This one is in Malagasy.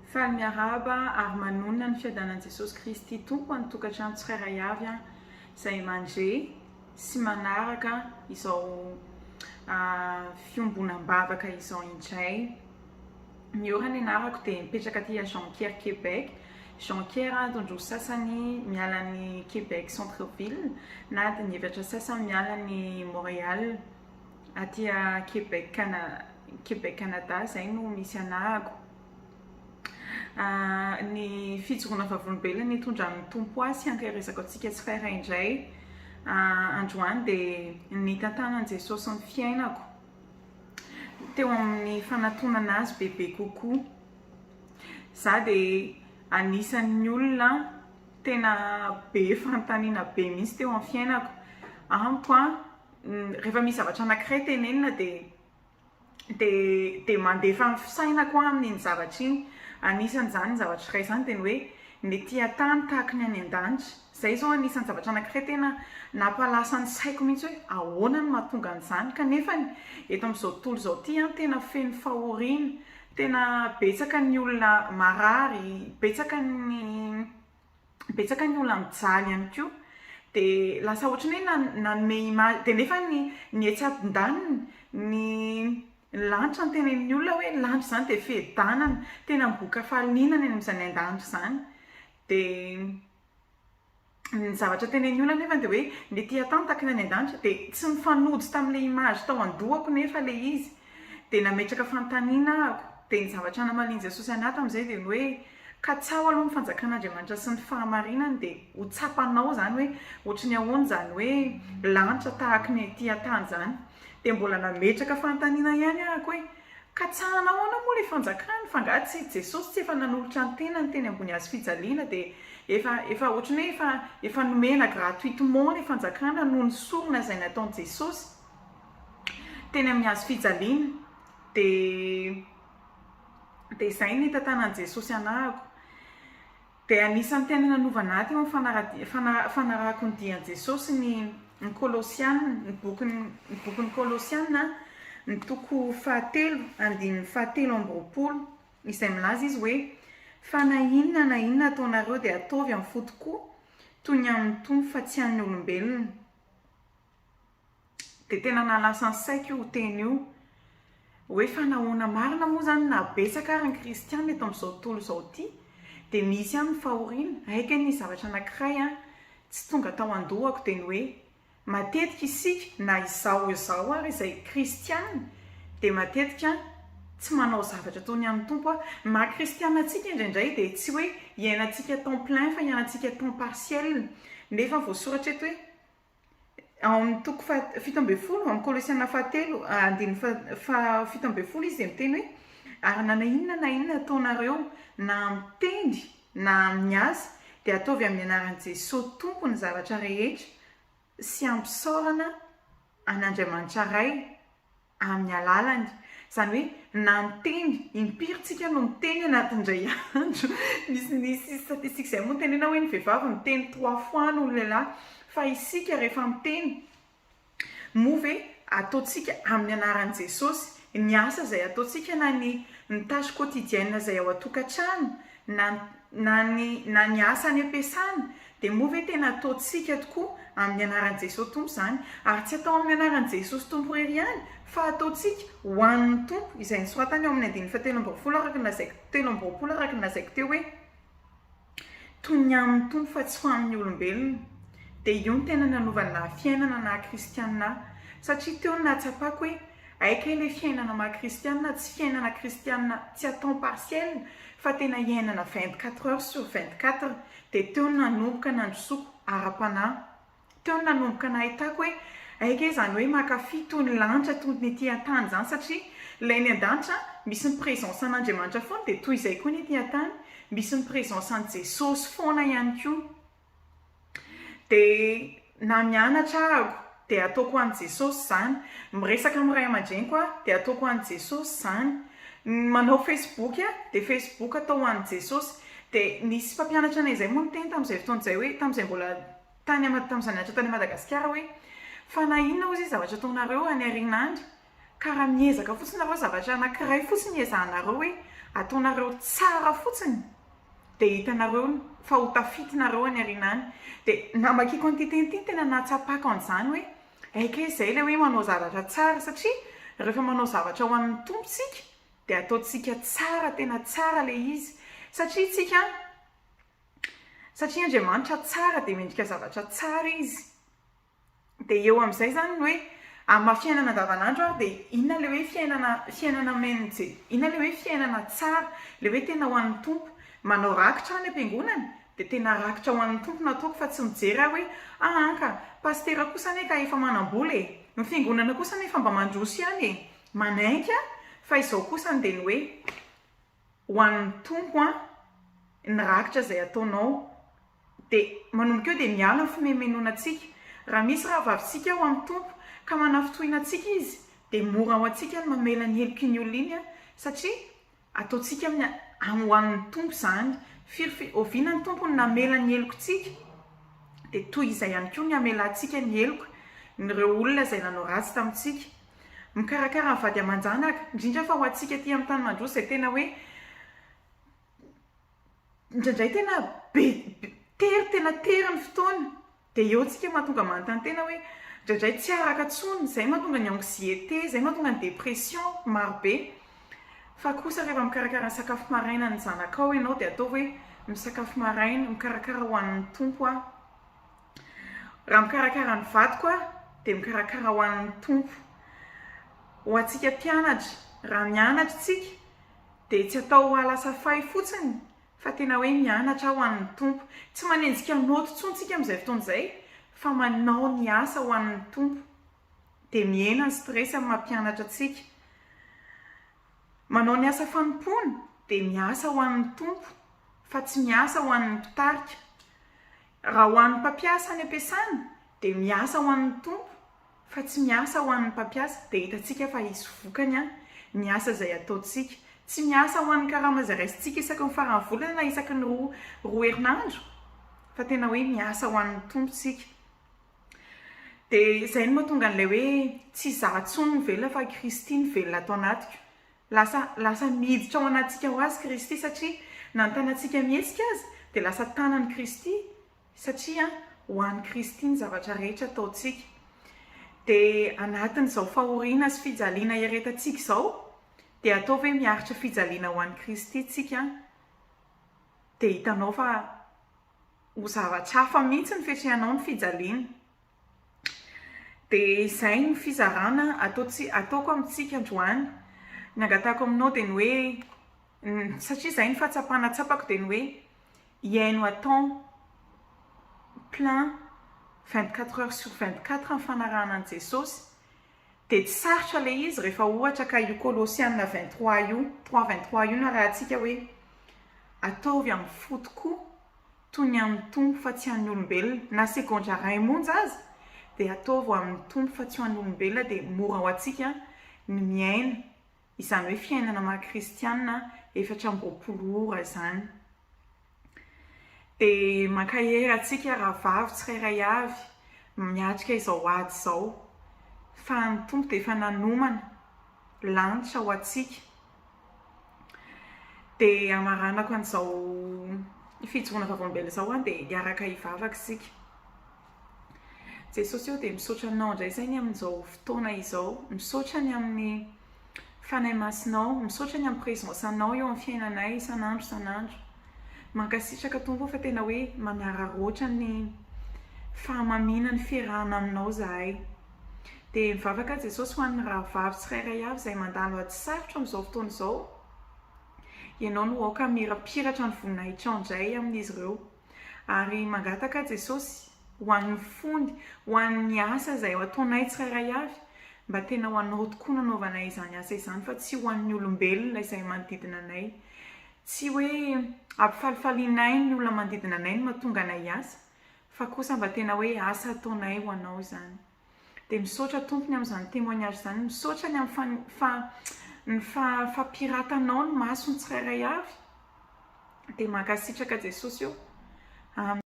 Faly miarahaba ary manonona ny fiadanan'i Jesosy Kristy Tompo any tokantrano tsirairay avy izay mandre sy manaraka izao fiombonam-bavaka izao indray. Miora ny anarako dia mipetraka aty à Jonquière Québec. Jonquière adiny roa sasany miala ny Québec centre ville na adiny efatra sasany miala ny Montréal. Aty à Québec Québec Canada izay no misy anahako. Ny fijoroana vavolombelona nitondran'ny Tompo ahy sy ankaherezako antsika tsirairay indray androany dia ny nitantanan'i Jesosy ny fiainako teo amin'ny fanatonana Azy bebe kokoa. Za dia anisan'ny olona tena be fanontaniana be mihitsy teo amin'ny fiainako. Amiko an, rehefa misy zavatra anankiray tenenina dia dia dia mandefa ny fisainako aho amin'iny zavatra iny. Anisan'izany zavatra iray izany dia ny hoe ny ety an-tany tahaka ny any an-danitra. Izay izao anisan'ny zavatra anankiray tena nampalasa ny saiko mihitsy hoe ahoana no mahatonga an'izany kanefa eto amin'izao tontolo izao ity an tena feno fahoriana, tena betsaka ny olona marary, betsaka ny betsaka ny olona mijaly ihany koa dia lasa ohatran'ny hoe nanome image dia nefa ny ny etsy andaniny ny lanitra no tenenin'ny olona hoe ny lanitra izany dia fiadanana tena miboaka hafaliana ny any amin'izany an-danitra izany dia ny zavatra tenenin'ny olona nefa dia hoe ny ety an-tany tahaka ny any an-danitra dia tsy nifanojo tamin'ilay image tao an-dohako nefa ilay izy dia nametraka fanontaniana ahako dia ny zavatra namalian'i Jesosy anah tamin'izay dia ny hoe Katsaho aloha ny fanjakan'Andriamanitra sy ny fahamarinany dia ho tsapanao izany hoe ohatry ny ahoana izany hoe lanitra tahaky ny ety an-tany izany. Dia mbola nametraka fanontaniana ihany ahako hoe katsahana ahoana moa ilay fanjakana fa angaha tsy Jesosy tsy efa nanolotra ny tenany teny ambony hazo fijaliana dia efa efa ohatry ny hoe efa efa nomena gratuitement ilay fanjakana noho ny sorona izay nataon'i Jesosy teny amin'ny hazo fijaliana dia Dia izay ny nitantanan'i Jesosy anahako. Dia anisan'ny tena nanovana ahy teo amin'ny fanarahako ny dian'i Jesosy ny ny Kolosiana, ny bokin'ny ny bokin'ny Kolosiana, ny toko fahatelo, andininy fahatelo amby 20, izay milaza izy hoe, Fa na inona na inona ataonareo dia ataovy amin'ny fo tokoa, toy ny amin'ny Tompo fa tsy an'ny olombelona. Dia tena nahalasa ny saiko io teny io. Hoe fa nahoana marina moa izany na betsaka ary ny kristiana eto amin'izao tontolo izao ity dia misy ihany ny fahoriana. Hay kay nisy zavatra anankiray an, tsy tonga tao an-dohako dia ny hoe matetika isika na izaho izao ary izay kristiana dia matetika tsy manao zavatra toy ny an'ny Tompo aho. Ny maha kristiana antsika indraindray dia tsy hoe iainantsika temps plein fa iainantsika temps partiel. Nefa voasoratra eto hoe Ao amin'ny toko faha 17, ao amin'ny Kolosiana fahatelo, andininy faha 17 izy dia miteny hoe, Ary na inona na inona ataonareo, na amin'ny teny na amin'ny asa, dia ataovy amin'ny anaran'i Jesoa Tompo ny zavatra rehetra, sy ampisaorana an'Andriamanitra Ray. amin'ny alalany. Izany hoe na miteny, impiry tsika no miteny anatin'ny indray andro. Nisy nisy statistique izay moa nitenena hoe ny vehivavy miteny trois fois noho ny lehilahy. Fa isika rehefa miteny, moa ve ataontsika amin'ny anaran'i Jesosy ny asa izay ataontsika na ny ny tâche quotidienne izay ao an-tokantrano na na ny na ny asa any am-piasana dia moa ve tena ataontsika tokoa amin'ny anaran'i Jesosy Tompo izany? Ary tsy atao amin'ny anaran'i Jesosy Tompo irery ihany fa ataontsika ho an'ny Tompo, izay nosoratany ao amin'ny andininy fahatelo ambin'ny araka ny lazaiko 23 araka ny lazaiko teo hoe toy ny amin'ny Tompo fa tsy ho amin'ny olombelona. Dia io no tena nanova ny naha fiainana naha kristianina ahy. Satria teo no nahatsapako hoe hay kay ilay fiainana maha kristianina tsy fiainana kristianina tsy à temps partiel fa tena iainana 24 heures sur 24. Dia teo no nanomboka nandrosoako ara-panahy. Teo no nanomboka nahitako hoe hay kay izany hoe mankafy toy ny lanitra toy ny ety an-tany izany satria ilay any an-danitra misy ny présence an'Andriamanitra foana dia toy izay koa ny ety an-tany misy ny présence an'i Jesosy foana ihany koa. Dia na mianatra ahako dia ataoko ho an'i Jesosy izany, miresaka amin'ny ray aman-dreniko aho dia ataoko ho an'i Jesosy izany, manao Facebook aho dia Facebook atao ho an'i Jesosy. Dia nisy mpampianatra anay izay moa niteny tamin'izay fotoana izay hoe, tamin'izay mbola tany tamin'izaho nianatra tany Madagasikara hoe, fa na inona hozy izy zavatra ataonareo any aoriana any, ka raha miezaka fotsiny nareo zavatra anankiray fotsiny iezahanareo hoe. Ataonareo tsara fotsiny dia hitanareo fa ho tafitinareo any aoriana any. Dia namakiako an'ity teny ity tena nahatsapako an'izany hoe aika izay ilay hoe manao zavatra tsara satria rehefa manao zavatra ho an'ny Tompo isika dia ataontsika tsara tena tsara ilay izy satria isika satria Andriamanitra tsara dia mendrika zavatra tsara izy. Dia eo amin'izay izany ny hoe amin'ny maha fiainana andavanandro ary dia inona ilay hoe fiainana fiainana amen'i Je inona ilay hoe fiainana tsara, ilay hoe tena ho an'ny Tompo. Manao rakitra any am-piangonana dia tena rakitra ho an'ny Tompo no ataoko fa tsy mijery aho hoe aa ka pasitera kosa anie ka efa manam-bola e, ny fiangonana kosa anie efa mba mandroso ihany e. Manaiky aho fa izao kosany dia ny hoe ho an'ny Tompo an ny rakitra izay ataonao. Dia manomboka eo dia miala ny fimenomenona antsika. Raha misy rahavavintsika ao amin'ny Tompo ka manafintohina antsika izy dia mora ho antsika ny mamela ny heloky iny olona iny satria ataontsika amin'ny ho an'ny Tompo izany. Firy firy oviana ny Tompo no namela ny helokintsika? Dia toy izay ihany koa ny hamelantsika ny heloka n'ireo olona izay nanao ratsy tamintsika. Mikarakara ny vady aman-janaka, indrindra fa ho antsika aty amin'ny tany mandroso izay tena hoe Indraindray tena be tery tena tery ny fotoana dia eo tsika mahatonga manontany tena hoe indraindray tsy araka intsony, izay mahatonga ny anxiété, izay mahatonga ny dépression maro be. Fa kosa rehefa mikarakara ny sakafo maraina ny zanakao ianao dia ataovy hoe misakafo maraina, mikarakara ho an'ny Tompo aho. Raha mikarakara ny vadiko aho dia mikarakara ho an'ny Tompo. Ho antsika mpianatra, raha mianatra isika Dia tsy atao ho lasa fay fotsiny fa tena hoe mianatra ho an'ny Tompo. Tsy manenjika naoty intsony tsika amin'izay fotoana izay fa manao ny asa ho an'ny Tompo. Dia mihena ny stress amin'ny maha mpianatra antsika. Manao ny asa fanompoana dia miasa ho an'ny Tompo fa tsy miasa ho an'ny mpitarika. Raha ho an'ny mpampiasa any am-piasana dia miasa ho an'ny Tompo fa tsy miasa ho an'ny mpampiasa dia hitantsika fa hisy vokany an ny asa izay ataontsika. Tsy miasa ho an'ny karama izay raisintsika isaky ny faran'ny volana na isaky ny roa roa herinandro fa tena hoe miasa ho an'ny Tompo isika. Dia izay no mahatonga an'ilay hoe tsy izaho intsony no velona fa Kristy no velona ato anatiko. Lasa lasa miditra ao anatintsika ho azy Kristy satria na ny tanantsika mihetsika aza dia lasa tanan'i Kristy Satria ho an'i Kristy ny zavatra rehetra ataontsika. Dia anatin'izao fahoriana sy fijaliana iaretantsika izao, dia ataovy hoe miaritra fijaliana ho an'i Kristy tsika, dia hitanao fa ho zavatra hafa mihitsy ny fiatrehanao ny fijaliana. Dia izay ny fizarana ataoko amintsika androany. Ny angatahako aminao dia ny hoe, satria izay ny fahatsapana tsapako dia ny hoe, Hihaino à temps plein 24 heures sur 24 ny fanarahana an'i Jesosy dia tsy sarotra ilay izy rehefa ohatra ka io Kolosiana 23 io, 3 23 io no arahantsika hoe ataovy amin'ny fo tokoa toy ny an'ny Tompo fa tsy an'ny olombelona, na segondra iray monja aza dia ataovy ho amin'ny Tompo fa tsy ho an'ny olombelona dia mora ho antsika ny miaina Izany hoe fiainana maha kristianina 24 ora izany. Dia mankahery antsika rahavavy tsirairay avy miatrika izao ady izao fa ny Tompo dia efa nanomana lanitra ho antsika. Dia hamaranako an'izao fijoroana vavolombelona izao aho dia hiaraka hivavaka isika. Jesosy ô dia misaotra Anao indray izay ny amin'izao fotoana izao, misaotra ny amin'ny Fanahy Masinao, misaotra ny amin'ny présence anao eo amin'ny fiainanay isan'andro isan'andro. Mankasitraka Tompo ô fa tena hoe manararaotra ny fahamamiana ny fiarahana aminao izahay. Dia mivavaka aho Jesosy ho an'ny rahavavy tsirairay avy izay mandalo ady sarotra amin'izao fotoana izao, Ianao no aoka hamirapiratra ny voninahitrao indray amin'izy ireo. Ary mangataka Jesosy ho an'ny fony, ho an'ny asa izay ataonay tsirairay avy, mba tena ho anao tokoa no anaovanay izany asa izany fa tsy ho an'ny olombelona izay manodidina anay. Tsy hoe ampifalifalianay ny olona manodidina anay no mahatonga anay hiasa, fa kosa mba tena hoe asa ataonay ho anao izany. Dia misaotra Tompo ny amin'izany témoignage izany, misaotra ny amin'ny fa ny fampiratanao ny masony tsirairay avy. Dia mankasitraka Jesosy ô. Amen.